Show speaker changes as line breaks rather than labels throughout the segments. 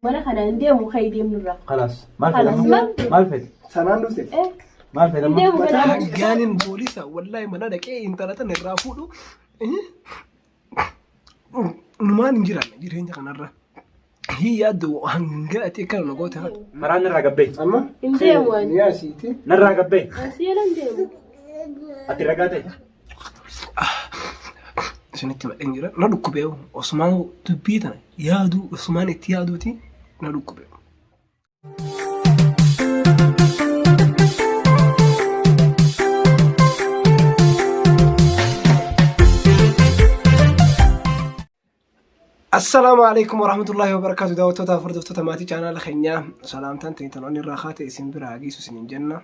Mana kana hin deemu kai deemnurra.
Kalaas. Maal
Kalaas
fedha?
maal?
Maal fedha?
Sanaan dhufte.
Eh,
Maal fedha?
hin deemu kana.
Hangaanin boolisa wallahi mana dhaqee intala tana irraa fuudhu numaan hin jiraanne jireenya kanarra. Hin yaaddu hanga ati akkana na goote kana.
Karaa narraa gabbee.
Amma
Hin deemu ani.
mi'a asiiti.
Narraa gabbee.
Asii ala hin deemu.
Ati ragaa ta'e.
Isinitti madheen jira. Na dhukkubee osumaan dubbii tana yaaduu osumaan itti yaaduuti na dhukkube. Assalaamu alaikum warahmatullahi wabarakatuh daawwattoota fi hordoftoota maatii chaanaala keenyaa salaamtaan ta'e tan onni irraa kaate isin biraa geessu isiniin jenna.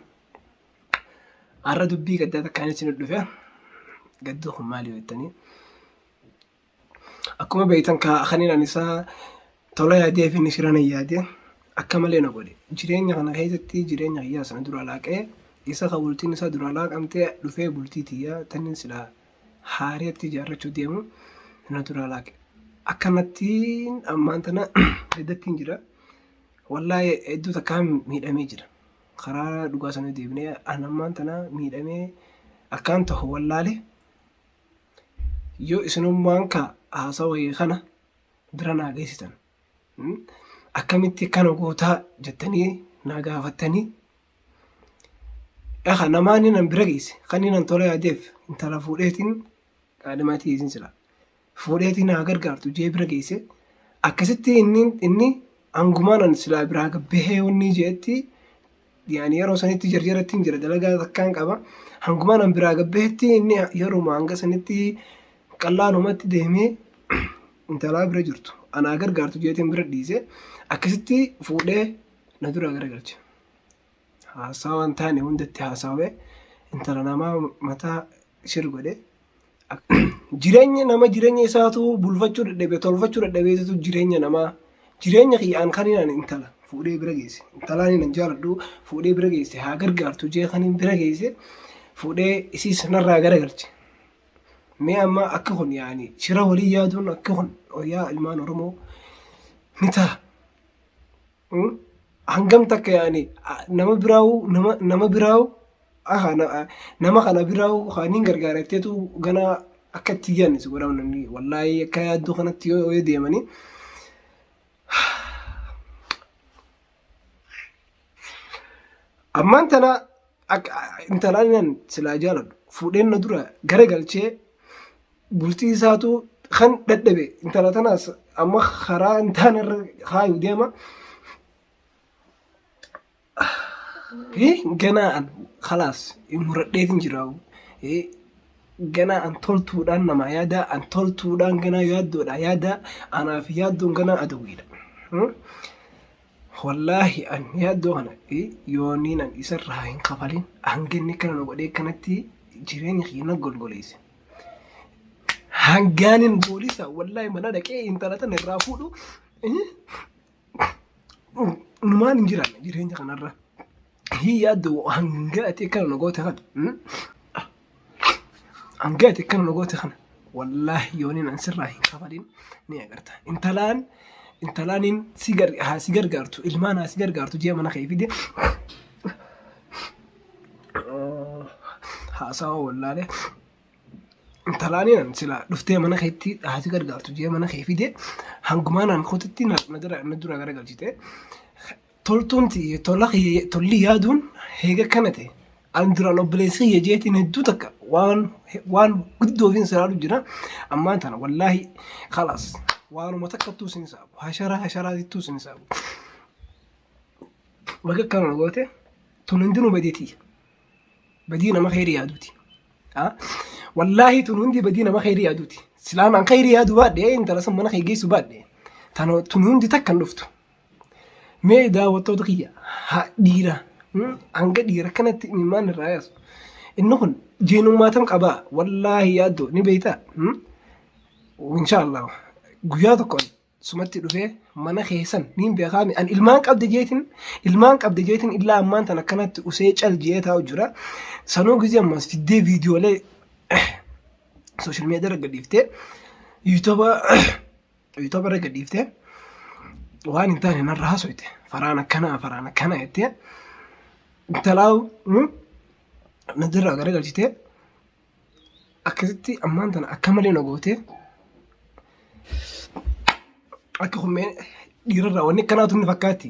Har'a dubbii gaddaa takkaan isin dhufe gadduu kun maali jettanii akkuma beektan kaniin ani isaa tola yaadee fi inni shirana yaadee akka malee na godhe jireenya kana keessatti jireenya kiyyaa sana dura laaqee isa kan bultiin isaa dura laaqamtee dhufee bultii tiyyaa tannin silaa haareetti ijaarrachuu deemu na duraa laaqe. Akkanatti ammaan tana gaddattiin jira. Wallaahi hedduu takkaan miidhamee jira. Karaa dhugaa sana deebinee an ammaan tana miidhamee akkaan tahu wallaale yoo isinummaan ka haasawa kana bira naa geessitan. Akkamitti akkana gootaa jettanii naa gaafattanii Eha namaa ni nan bira geesse kan inni nan tola yaadeef intala fuudheetiin qaadhimaatii isin sila fuudheetiin haa gargaartu jee bira geesse akkasitti inni inni hangumaa nan silaa biraa gabbahee wanni jeetti yaani yeroo sanitti jarjarattiin jira dalagaa takkaan qaba hangumaa nan biraa gabbahetti inni yeruma hanga sanitti qallaanumatti deemee intalaa bira jirtu anaa gargaartu jeetiin bira dhiise akkasitti fuudhee na duraa garagalche. Haasaa waan taane hundatti haasawee intala namaa mataa shir godhe. Jireenya nama jireenya isaatu bulfachuu dadhabe tolfachuu dadhabeetu jireenya namaa jireenya kiyyaan kan inni intala fuudhee bira geesse intalaan inni jaaladhu fuudhee bira geesse haa gargaartu jee kan inni bira geesse fuudhee isiis narraa garagalche. Mee amma akka kun yaani shira walii yaaduun akka kun yaa ilmaan Oromoo ni ta'a. Hangam takka yaani nama biraawu nama nama biraawu aha nama kana biraawu kaaniin gargaaratteetu gana akka itti yaadne si godhaa namni wallaahi akka yaadduu kanatti yoo yoo deemanii ammaan tana akka intalaan nan silaa jaaladhu fuudheen na dura gara galchee bultii isaatu kan dadhabe intala tanaas amma karaa hin taane irra kaayu deema. Ganaa an khalaas muradheetin jira. Ganaa an toltuudhaan namaa yaada an toltuudhaan ganaa yaaddoodha yaada anaaf yaaddoon ganaa adawwiidha. Wallaahi an yaaddoo kana yooniin an isarraa hin kafalin hanga inni akkana na godhee kanatti jireenya kiyya na golgoleesse. Hangaanin boolisa wallaahi mana dhaqee intala tana irraa fuudhu numaan hin jiraanne jireenya kanarra. Hin yaaddu hanga ati akkana na goote kana. Hanga ati akkana na goote kana. Wallaahi yooniin an sirraa hin kafalin ni agarta. Intalaan intalaaniin si gar haa si gargaartu ilmaan haa si gargaartu jee mana kee fide. Haasawa wallaalee. Intalaaniin sila dhuftee mana keetti haa si gargaartu jee mana kee fide hangumaan an kootitti na na dura garagalchite. Toltuun tiyya tola kiyya tolli yaaduun heega kana ta'e. An duraan obboleessi kiyya jeetiin hedduu takka waan waan guddoo fi silaalu jira. Ammaan tana wallaahi khalaas waanuma takkattuu sin saabu. Hasharaa hasharaatittuu sin saabu. Baga akkana na goote tun hundinuu badii tiyya. Badii nama kheyrii yaaduuti. Wallaahi tun hundi badii nama kheyrii yaaduuti. Silaan an kheyrii yaadu baadhe intala san mana kee geessu baadhe tun hundi takka hin dhuftu. Mee daawwattoota kiyya haa dhiira hanga dhiira kanatti imimmaan irraa yaasu. Inni kun jeenummaa tam qabaa wallaahi yaaddoo ni beektaa. Inshaallah guyyaa tokko sumatti dhufee mana keessan niin beekaami an ilmaan qabde jeetin ilmaan qabde jeetin illaa ammaan tan akkanatti usee cal jee taa'u jira. Sanuu gizee ammas fiddee viidiyoolee sooshaal miidiyaa irra gadhiiftee yuutuuba yuutuuba irra gadhiiftee waan hin taane narra haasoyte faraan akkanaa faraan akkanaa jettee intalaa na dirraa garagalchitee akkasitti ammaan tana akka malee na gootee akka kummeen dhiirarraa wanni akkanaatu inni fakkaatti.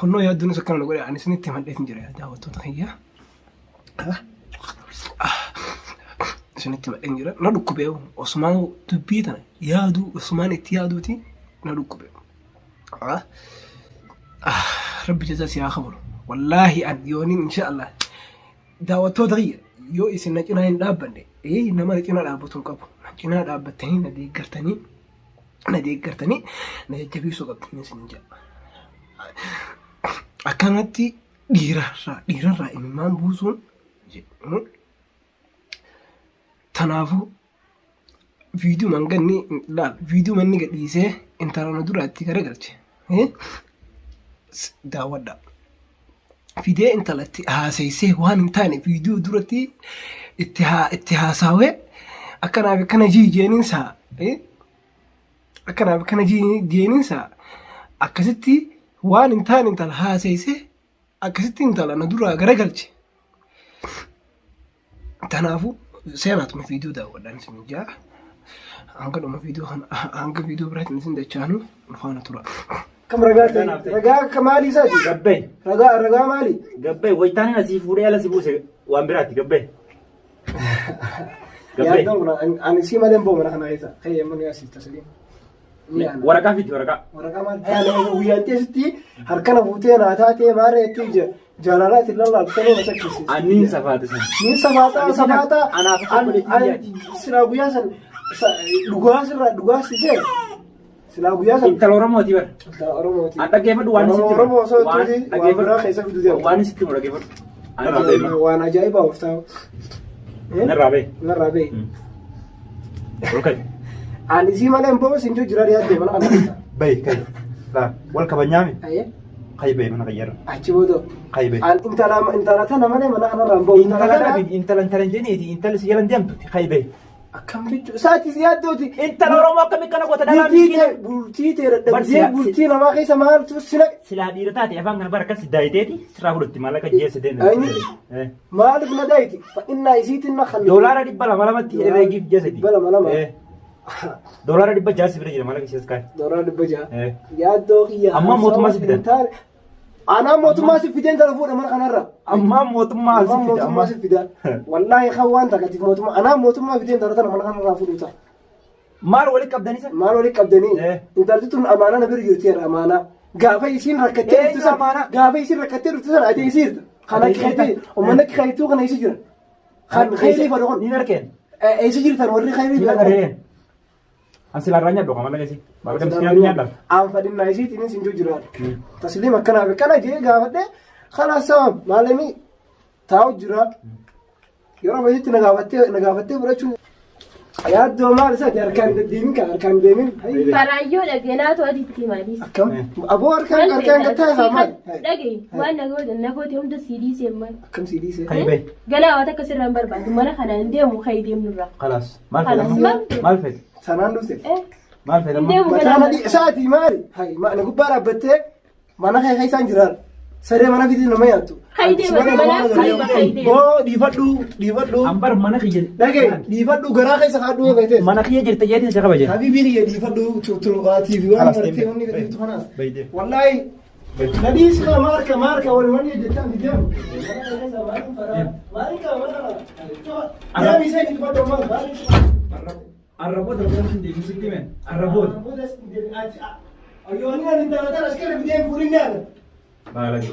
Kunnoo yaadduunis akkana na godhe ani isinitti himadheetin jira daawwattoota kiyya. Isinitti himadheen jira na dhukkubee osumaan dubbii tana yaaduu osumaan itti yaaduuti na dhukkube. Rabbi jazaa si haa kafalu. Wallaahi an yooniin insha Allah Daawwattoota kiyya yoo isin na cinaa hin dhaabbanne ee nama na cinaa dhaabbatu hin qabu. Na cinaa dhaabbattanii na deeggartanii na deeggartanii na jajjabeessuu qabdu isin jedha. Akkanatti dhiirarraa dhiirarraa imimmaan buusuun tanaafuu viidiyoo manganni laal viidiyoo manni gadhiisee intala na duraatti garagalche daawwadha. Fidee intalatti haaseessee waan hin taane viidiyoo duratti itti haa itti haasaawee akkanaaf akkana jii jeeniinsaa akkanaaf akkana jii jeeniinsaa akkasitti waan hin taane intala haaseessee akkasitti intala na duraa garagalche. Kanaafuu seenaatuma viidiyoo daawwadhaan isin jaa. Hanga dhuma viidiyoo kana hanga viidiyoo biraatiin isin dachaanu nu faana tura. Kam ragaa ta'e? Ragaa akka maalii isaati?
Gabbee.
Ragaa ragaa maali?
Gabbee wayitaanii asii fuudhee ala si buuse waan biraati gabbee. Gabbee.
Yaaddoon kun ani sii malee hin ba'u mana kana keessa. Kee yemmuu ni asiif tasliim.
Waraqaa fidi waraqaa.
Waraqaa maal? Guyyaan teessitti harkana fuutee naa taatee maarree itti jaalalaa itti lallaaltu sanuu na shakkisiisa.
Anniin safaate sana.
Niin safaataa safaataa
Anaaf akka obboleettii biyyaati.
silaa guyyaa san dhugaa sirraa dhugaa sisee silaa guyyaa san
Intala Oromooti bara.
Intala Oromooti.
An dhaggeeffadhu waan sitti himu.
Oromoo osoo
Waan
tuuti waan biraa keessa fiduu deemu.
Waan sitti himu dhaggeeffadhu. Narraa bahi.
Waan ajaa'ibaa of taa'u.
Narraa bahi.
Narraa bahi.
Ol ka'i.
Ani sii malee hin ba'u siin jira dhiyaatte mana kana keessa.
Bahi ka'i. Laa wal kabanyaami.
Ayyee.
Ka'i bahi mana kayyarra.
Achi booda.
Ka'i bahi.
An intala intala tana malee mana kanarraa hin ba'u.
Intala dhaabi intala intala hin jeneeti intala si jalan deemtuti ka'i bahi.
Akkam jechuudha. Isaati si yaaddooti.
Intala Oromoo akkamii kana goota dhalaa
Bultii
miskiina.
tee bultii tee dadhabdee
Barsiisa-
bultii namaa keessa maaltu si naqe?
Silaa dhiira taate afaan kana bara akkas daayiteeti sirraa fudhatti maallaqa jeessa deemte.
Eenyu? Maaliif na daayiti? Fa'innaa isiitiin na kan.
Doolaara dhibba lama lamatti herreegiif jeessa
Dhibba lama lama.
Doolaara dhibba ja'a si bira jira maallaqa ishees kaa'e.
Doolaara dhibba ja'a. Yaaddoo kiyya.
Ammaa mootummaa si fidan.
Anaa mootummaa si fideen tana fuudha mana kanarra.
Ammaa mootummaa si
Ammaa
fida.
mootummaa si fida. Wallaahi kan waan takkatiif mootummaa anaa mootummaa fideen tana tana mana kanarraa fuudhu ta'a.
Maal walitti qabdanii isa?
Maal walitti qabdanii?
Eh.
Intalti tun amaanaa na bira jirti jedha amaanaa. Gaafa isiin rakkattee
Eenyu
dhufte sana
amaanaa?
gaafa isiin rakkattee dhufte sana ati isii jirta. Kan
Ati
akka
isii
keetii uummanni akka keetuu kana isi jira. Kan khayrii fadhu kun.
Ni narkeen.
Eessa jirtan warri khayrii
Ni
fadhu kun?
narkeen. An silaa irraa nyaadhu qamala keessi. Maallaqa miskiinaa ni nyaadha.
Aan fadhinnaa isiitiin isin jiraadha. Tasliim akkanaaf akkana jee gaafadhe kalaas sabab maalami taa'u jira. Yeroo fayyatti na gaafattee na gaafattee fudhachuun yaaddoo maal isaati harkaan deddeemin kan harkaan deemin.
Faraayyoo dhageenaatu adiitti himaadis.
Akkam aboo harkaan harkaan gattaa isaa maal?
Dhagee waan na goote na goote hunda sii dhiisee maal.
Akkam sii dhiisee?
Kayi bahi.
Ganaa waan akka sirraa hin barbaadu mana kana hin deemu kayi deemnurraa.
Kalaas. Maal fedha
Kalaas
amma?
maal?
Maal fedha?
Sanaan dhufte.
Eh
Maal fedha
hin
amma?
deemu
Mataa
ganaa.
na dhiisaati maali? Hai mana gubbaa dhaabbattee mana kee keessaan jiraan. Saree mana fitii nama nyaattu.
Kayi deema manaaf kayi deema.
Boo dhiifadhu dhiifadhu.
Ambar mana kiyya.
Dhagee dhiifadhu garaa keessa kaadhu eegatees.
Mana kiyya jirta jeetiin si kabaje.
Habiibii kiyya dhiifadhu tulqaatii fi waan
Kalaas
martee
deemi.
wanni gadhiiftu kanaas.
Bayi deemi.
Wallaahi nadhiis kaa maarka maarka wal wanni jechaa miti deemu. Maaliin qaba mana kana? Deemi ishee dhiifadhu ammaa maaliin qaba?
Arraboota arraboota hin deebiin sitti hime. Arraboota.
Yooni ani intala tana as kana fidee fuudhin ni haala.
Baalage.